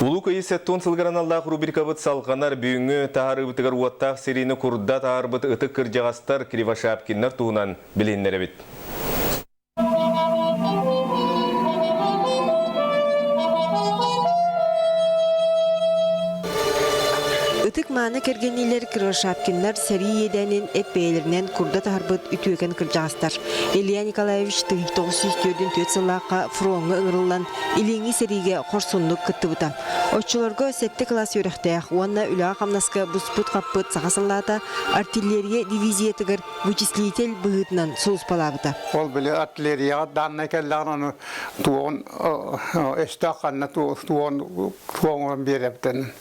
Улуу Кыайыы 70 сылыгар аналлаах рубрикабыт салҕанар. Бүгүҥҥү таһаарыыбытыгар уоттаах сэриини курдат аарбыт ытык кырдьаҕастар Кривошапкиннар туһунан билиһиннэрэбит. Ытык-мааны кэргэнниилэр Кривошапкиннар сэрии иэдээнин эт бэйэлэринэн курдат аһарбыт үтүөкэн кырдьаҕастар. Илья Николаевич 1944 сыллаахха фроҥҥа ыҥырыллан Илиҥҥи сэриигэ хорсуннук кыттыбыта. Оччолорго сэттэ кылаас үөрэхтээх уонна үлэҕэ-хамнаска буспут-хаппыт саха саллаата артиллерия дивизиятыгар вычислитель быһыытынан сулууспалаабыта. Ол били артиллерияҕа дааннай кэллэҕин ону туоҕун өстөөх ханна туоҕун оҥорон биэрэбитин.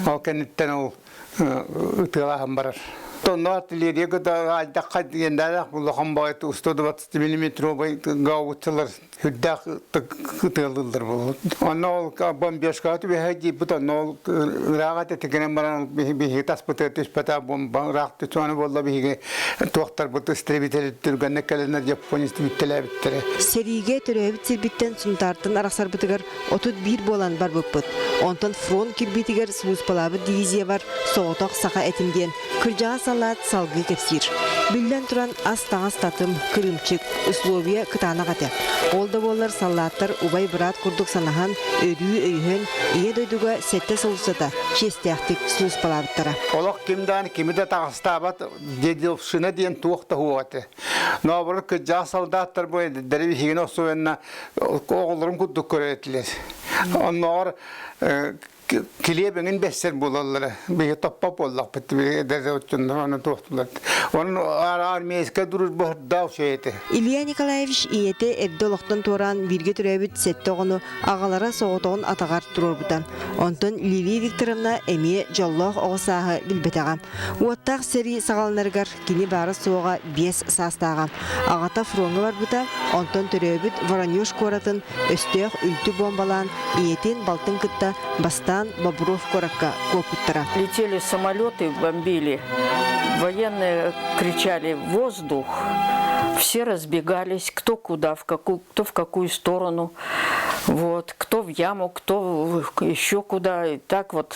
Ол кэнниттэн ол ытыалааһын барар. Онно артиллерия кытта айдахха диэннээх улахан баҕайы 120 миллиметровай гаубицалар үрдээх ытыалыыллар буолбут. Онно ол бомбежкаҕа түбэһэ диэбит, онно ол ыраах этэ баран биһиги таспытыгар түспэтэх бомба ыраах түспэни буолла биһиги туохтарбыт истребитель түргэнник кэлэннэр японец бүттэлээбиттэрэ. Сэриигэ төрөөбүт сирбиттэн Сунтаартан арахсарбытыгар 31 буолан барбыппыт. Онтон фронт кирбиитигэр сулууспалаабыт дивизиябар соҕотох саха этим диэн кырдьаҕас саллаат салгыы кэпсиир. Биллэн туран, ас-таҥас татым, кырыымчык, условия кытаанах этэ. Ол да буоллар саллааттар убай-быраат курдук санаһан, өрүү өйөһөн, Ийэ дойдуга сэттэ сыл устата чиэстээхтик сулууспалаабыттара. Олох ким даҕаны кими да таҕыстаабат дедовщина диэн туох да суох этэ. Наоборот, кырдьаҕас солдаттар бу эдэрдэри биһигини особенно оҕолорун курдук көрөр этилэр. Оннооҕор килиэп эҥин бэссэр буолаллара. Биһи топпоп буоллахпыт эдэр отчуннар оны туохтулар. Onun армейская дружба хурдаах үчүгэй этэ. Илья Николаевич ийэтэ эрдэ олохтон туораан бииргэ төрөөбүт сэттэ оҕону аҕалара соҕотоҕун атаҕар туруорбута. Онтон Лилия Викторовна эмиэ дьоллоох оҕо сааһы билбэтэҕэ. Уоттаах сэрии саҕаланарыгар кини баара-суоҕа биэс саастааҕа. Аҕата фроҥҥа барбыта, онтон төрөөбүт Воронеж куоратын өстөөх үлтү буомбалаан ийэтин, балтын кытта бастаан Бобров куоракка куоппуттара. Летели самолеты, бомбили. Военные кричали «Воздух!». Все разбегались, кто куда, в какую, кто в какую сторону. Вот, кто в яму, кто еще куда. И так вот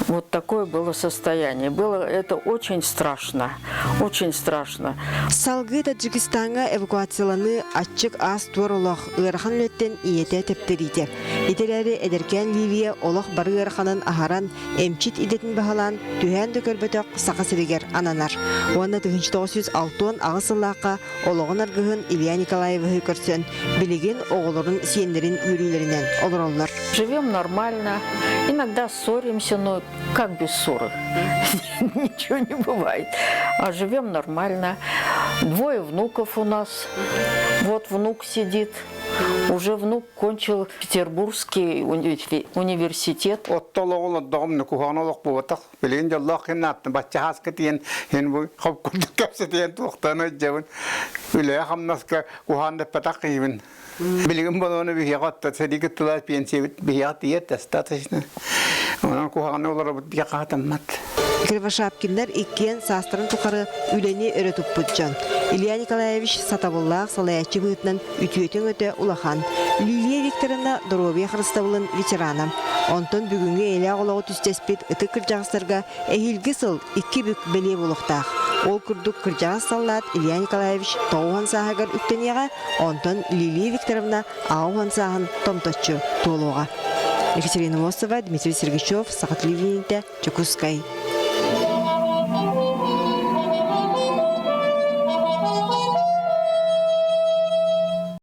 вот такое было состояние. Было это очень страшно, очень страшно. Салгыы Таджикистаҥҥа эвакуацияланыы аччык аас-туор олох ыарахан үлэттэн ийэтэ тэптэритэ. Ити эрээри эдэркээн Лилия олох бары ыараханын аһаран, эмчит идэтин баһылаан, түһээн да көрбөтөх Саха сиригэр ананар. Уонна 1968 сыллаахха олоҕун аргыһын Илья Николаевиһы көрсөн, билигин оҕолорун сиэннэрин үөрүүлэринэн олороллор. Живем нормально, иногда ссоримся, но как без ссоры? Ничего не бывает. А живем нормально. Двое внуков у нас. Вот внук сидит. Уже внук кончил Петербургский университет. Оттолоҕун отдоҕум куһаҕан олох буолбатах. Билигин дьоллоох хин ааттын бачча хааска тиийэн хин бу хоп курдук кэпсэтиэн туохтан ыдьабын. Үлэҕэ хамнаска куһаҕан дэппэтэх киһибин. Билигин болону биһиэхэ отто сэрии кыттылаах пенсиябыт биһиэхэ тиийэр достаточно. Онон куһаҕаны олоробут диye хаатаммат. Кривошапкиннар иккиэн саастарын тухары үлэни өрө туппут дьон. Илья Николаевич сатабыллаах салайааччы быһыытынан үтүөтүн-өтө улахан. Лилия Викторовна доруобуйа харыстабылын ветерана. Онтон бүгүҥҥү эйэлээх олоҕу түстэспит ытык кырдьаҕастарга эһиилги сыл икки бүк бэлиэ буолуохтаах. Ол курдук кырдьаҕас саллаат Илья Николаевич 90 сааһыгар үктэниэҕэ, онтон Лилия Викторовна 80 сааһын томточчу туолуоҕа. Екатерина Мосова, Дмитрий Сергачев, Саха телевидениетэ, Дьокуускай.